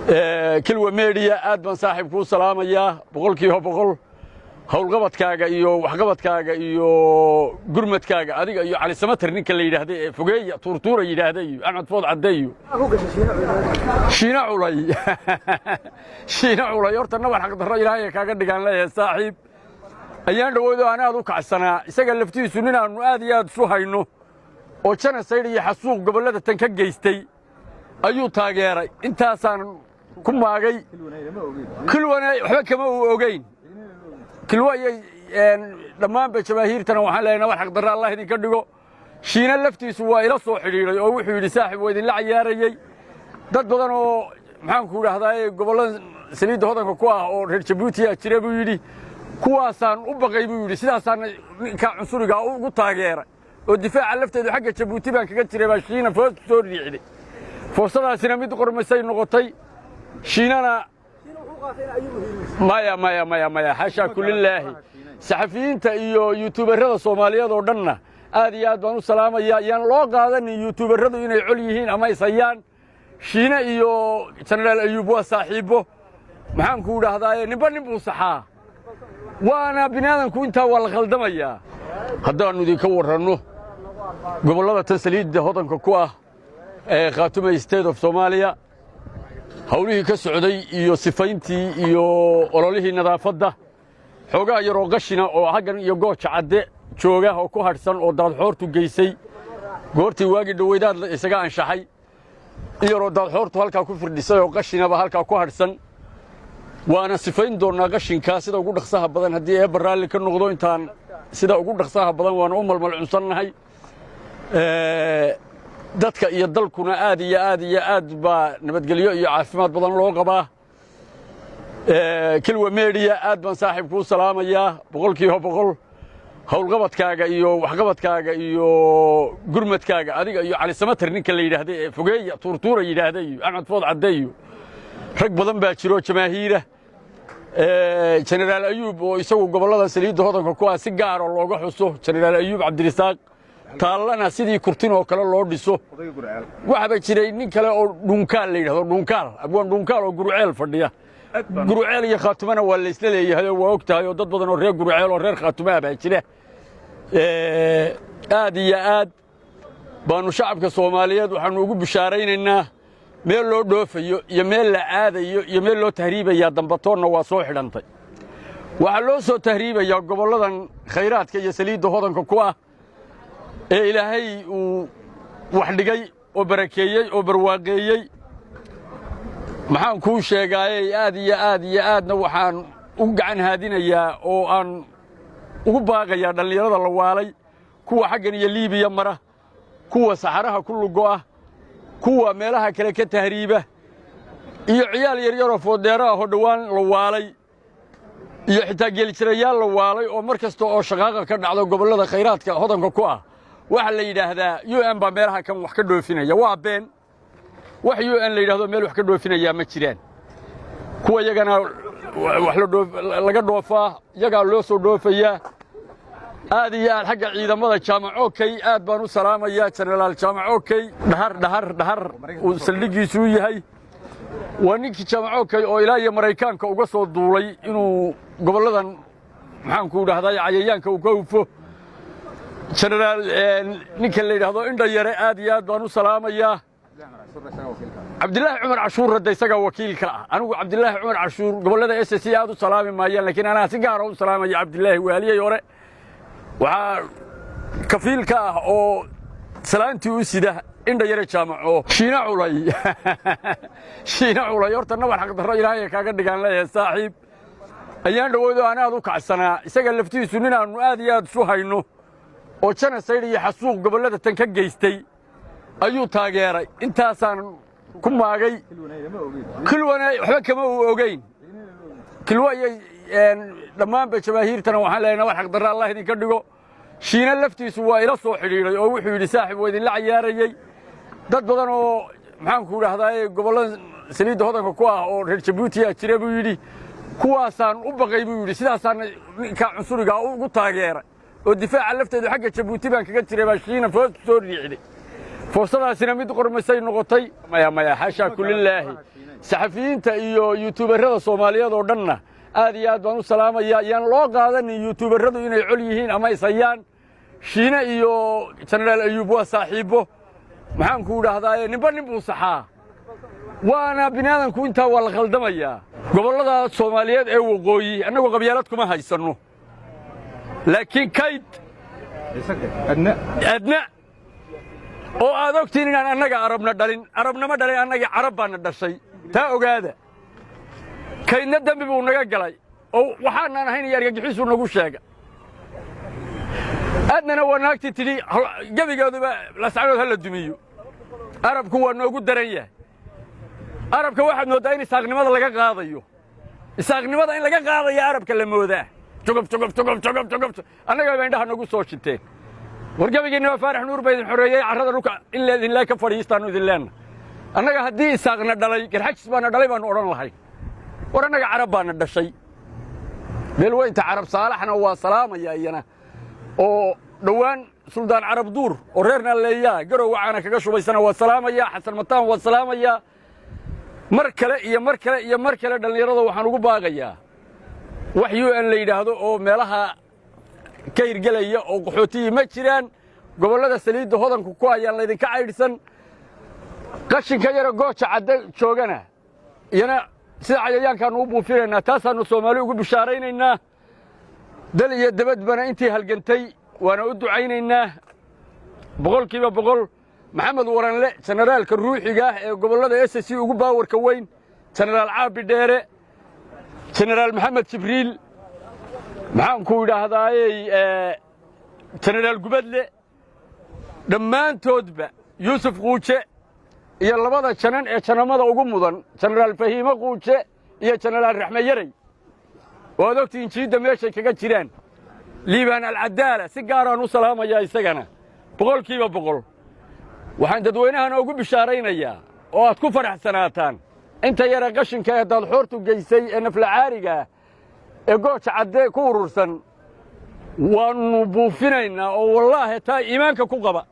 Kilwa Media, aad baan saaxiib kuu salaamayaa, 100%. Howlqabadkaaga iyo waxqabadkaaga iyo gurmadkaaga, adiga iyo Cali Samater ninka la yidhaahday ee fogeeya tuurtuura yidhaahday iyo Axmed Food Cadde iyo Shiina Culay. Shiina Culay, horta nabar xaqdarro Ilaahay kaaga dhigaan leeyahay, saaxiib. Ayaan dhoweydo aan aad u kacsanaa. Isaga laftiisu nin aanu aad iyo aad isu hayno oo genocide iyo xasuuq gobollada tan ka geystay ayuu taageeray. Intaasaan ku maagay. Kilwana waxba kama uu ogeyn. Kilwa iyo dhammaanba jamaahiirtana waxaan leeyahay nabar xaqdarro Allah idinka dhigo. Shiina laftiisu waa ila soo xidhiidhay oo wuxuu yidhi: "Saaxib, waa idinla cayaarayey." Dad badan oo, maxaanku idhaahdaa, gobollada saliidda hodanka ku ah oo reer Jabuutiya jira, buu yidhi, kuwaasaan u baqay, buu yidhi, sidaasaana ninkaa cunsurigaa ugu taageeray oo difaaca lafteedu xagga Jabuuti baan kaga jiray. Baa Shiina foos soo riixday. Foosadaasina mid qormasay noqotay. Shiinana maya, maya, maya, maya, xaashaa kulilaahi. Saxafiyiinta iyo youtuberada Soomaaliyeed oo dhanna aad iyo aad baan u salaamayaa. Yaan loo qaadanin youtuberadu inay col yihiin ama ishayaan. Shiine iyo Jenaraal Ayuub waa saaxiibbo. Maxaanku idhaahdaaye, ninba nin buu saxaa, waana biniaadanku, intaa waa la khaldamayaa. Haddaannu idinka warranno gobollada tan saliidda hodanka ku ah ee Khaatuma State of Soomaaliya, hawlihii ka socday iyo sifayntii iyo ololihii nadaafadda, xoogaa yaroo qashina oo xaggan iyo Gooja Cadde jooga oo ku hadhsan oo daadxoortu geysay goortii waagii dhoweydaad isaga anshaxay, in yaroo daadxoortu halkaa ku firdhisay oo qashinaba halkaa ku hadhsan, waana sifayn doonnaa qashinkaa sida ugu dhaqsaha badan haddii Eebba raalli ka noqdo. Intaan sida ugu dhaqsaha badan waana u malmalcunsannahay. Dadka iyo dalkuna aad iyo aad iyo aad baa nabadgelyo iyo caafimaad badan loo qabaa. Kilwa Media, aad baan saaxiib kuu salaamayaa, 100%. Howlqabadkaaga iyo waxqabadkaaga iyo gurmadkaaga, adiga iyo Cali Samater ninka la yidhaahday ee fogeeya tuurtuura yidhaahday iyo Axmed Food Cadde iyo rag badan baa jiro jamaahiira. Jenaraal Ayuub oo isagu gobollada saliidda hodanka ku ah si gaara looga xuso, Jenaraal Ayuub Cabdirisaaq, taallana sidii kurtin oo kale loo dhiso. Waxaaba jiray nin kale oo Dhunkaal la yidhahdo, Dhunkaal, abwaan Dhunkaal oo Guruceel fadhiya. Guruceel iyo Khaatumana waa laysla leeyahay oo waa og tahay oo dad badan oo reer Guruceel oo reer Khaatumaa baa jira. Aad iyo aad baannu shacabka Soomaaliyeed waxaannu ugu bishaaraynaynaa meel loo dhoofayo iyo meel la aadayo iyo meel loo tahriibayaa dambatoonna waa soo xidhantay. Waxaa loo soo tahriibayaa gobolladan khayraadka iyo saliidda hodanka ku ah ee Ilaahay uu wax dhigay oo barakeeyey oo barwaaqeeyey. Maxaan kuu sheegaayey, aad iyo aad iyo aadna waxaan ugu gacan haadinayaa oo aan ugu baaqayaa dhallinyarada la waalay, kuwa xaggan iyo Liibiya mara, kuwa saxaraha ku lugo'ah, kuwa meelaha kale ka tahriiba, iyo ciyaal yaryaroo foodheero ah oo dhowaan la waalay, iyo xitaa geelijirayaal la waalay oo mar kasta oo shaqaaqa ka dhacdo gobollada khayraadka hodanka ku ah waxaa la yidhaahdaa UN baa meelaha kan wax ka dhoofinaya. Waa been. Wax UN la yidhahdo meel wax ka dhoofinayaa ma jiraan. Kuwa yagana wax laga dhoofaa, iyagaa loo soo dhoofayaa. Aad iyo aad xagga ciidamada, Jaamac Okey aad baan u salaamayaa. Jenaraal Jaamac Okey, Dhahar, Dhahar, Dhahar uu saldhiggiisu u yahay, waa ninkii Jaamac Okey oo ilaa iyo Maraykaanka uga soo duulay inuu gobolladan, maxaanku idhahdaa, cayayaanka uu ka hufo. Jenaraal ninka la yidhaahdo Indha Yare aad iyo aad baan u salaamayaa. Cabdilaahi Cumar Cashuur hadda isagaa wakiilka ah. Anigu Cabdilaahi Cumar Cashuur gobollada SSC aad u salaami maayaan, laakiin anaa si gaara u salaamaya Cabdilaahi waaliyey hore. Waxaa kafiil ka ah oo salaantii u sida Indha Yare Jaamaco. Shiina Culay, Shiina Culay, horta nabar xaqdarro Ilaahay kaaga dhigaan leeyahay, saaxiib. Ayaan dhoweydo aan aad u kacsanaa. Isaga laftiisu nin aanu aad iyo aad isu hayno oo genocide iyo xasuuq gobollada tan ka geystay ayuu taageeray. Intaasaan ku maagay. Kilwana waxba kama uu ogeyn. Kilwa iyo dhammaanba jamaahiirtana waxaan leeyahay nabar xaqdarro Allah idinka dhigo. Shiina laftiisu waa ila soo xidhiidhay oo wuxuu yidhi: "Saaxib, waa idinla cayaarayey." Dad badan oo, maxaanku idhahdaa, gobollada saliidda hodanka ku ah oo reer Jabuutiya jira, buu yidhi, kuwaasaan u baqay, buu yidhi, sidaasaan ninkaa cunsurigaa ugu taageeray oo difaaca lafteedu xagga Jabuuti baan kaga jiray. Baa Shiina foos soo riixday. Foostadaasina mid qormasay noqotay. Maya, maya, xaashaa kulilaahi. Saxafiyiinta iyo youtuberada Soomaaliyeed oo dhanna aad iyo aad baan u salaamayaa. Yaan loo qaadanin youtuberadu inay col yihiin ama ishayaan. Shiine iyo Jenaraal Ayuub waa saaxiibbo. Maxaanku idhaahdaaye, ninba nin buu saxaa, waana biniaadanku, intaa waa la khaldamayaa. Gobollada Soomaaliyeed ee waqooyi annagu qabyaalad kuma haysanno, laakiin Kayd Adna oo aad ogtiin inaan annaga Arabna dhalin, Arabnama dhalin, annagii Carab baana dhashay, taa ogaada. Kaydna dembi buu naga galay oo waxaanaan ahayn iyo argagixiisuu nagu sheega. Aadnana waa naagtii tidhi gebigeeduba Lascanood ha la dumiyo. Arabku waa noogu daran yahay. Arabka waxaad mooddaa in Isaaqnimada laga qaadayo, Isaaqnimada in laga qaadayo Arabka la moodaa. Jugub, jugub, jugub, jugub, jugub, annaga ba indhaha nagu soo shiteen. War gebigiinna waa Faarax Nuur ba idin xoreeyey. Carrada dhulka in leedinlee ka fadhiistaannu idin leenna. Annaga haddii Isaaqna dhalay, Garxajis baana dhalay baannu odhan lahayn. War annaga Carab baana dhashay. Beelweynta Carab Saalaxna waa salaamaya iyana, oo dhowaan Suldaan Carab Duur oo reer Naalleeyaa Garow wacaana kaga shubaysana waa salaamaya. Xasan Mataan waa salaamaya. Mar kale iyo mar kale iyo mar kale dhallinyarada waxaan ugu baaqayaa, wax UN la yidhaahdo oo meelaha ka hirgelaya oo qaxootiyii ma jiraan. Gobollada saliidda hodanku ku ayaan laydinka caydhsan. Qashinka yara Gooja Cadde joogana iyana sida cayayaankaannu u buufinaynaa. Taasaannu Soomaali ugu bishaaraynaynaa. Dal iyo dabadbana intii halgantay waana u ducaynaynaa 100%. Maxamed Waranle, jenaraalka ruuxiga ah ee gobollada SSC ugu powerka weyn, Jenaraal Caabi Dheere, Jenaraal Maxamed Jibriil, maxaanku idhaahdaayey, Jenaraal Gubadle, dhammaantoodba, Yuusuf Quuje iyo labada janan ee janamada ugu mudan, Jenaraal Fahiime Quuje iyo Jenaraal Raxme Yarey, oo aad ogtihiin jiidda meeshay kaga jiraan. Liibaan Alcadaala si gaaraan u salaamayaa isagana 100%. Waxaan dadweynahana ugu bishaaraynayaa oo aad ku faraxsanaataan, inta yara qashinka ee daadxoortu geysay ee naflacaariga ah ee Gooja Cadde ku urursan waannu buufinaynaa, oo wallaahi taa iimaanka ku qaba.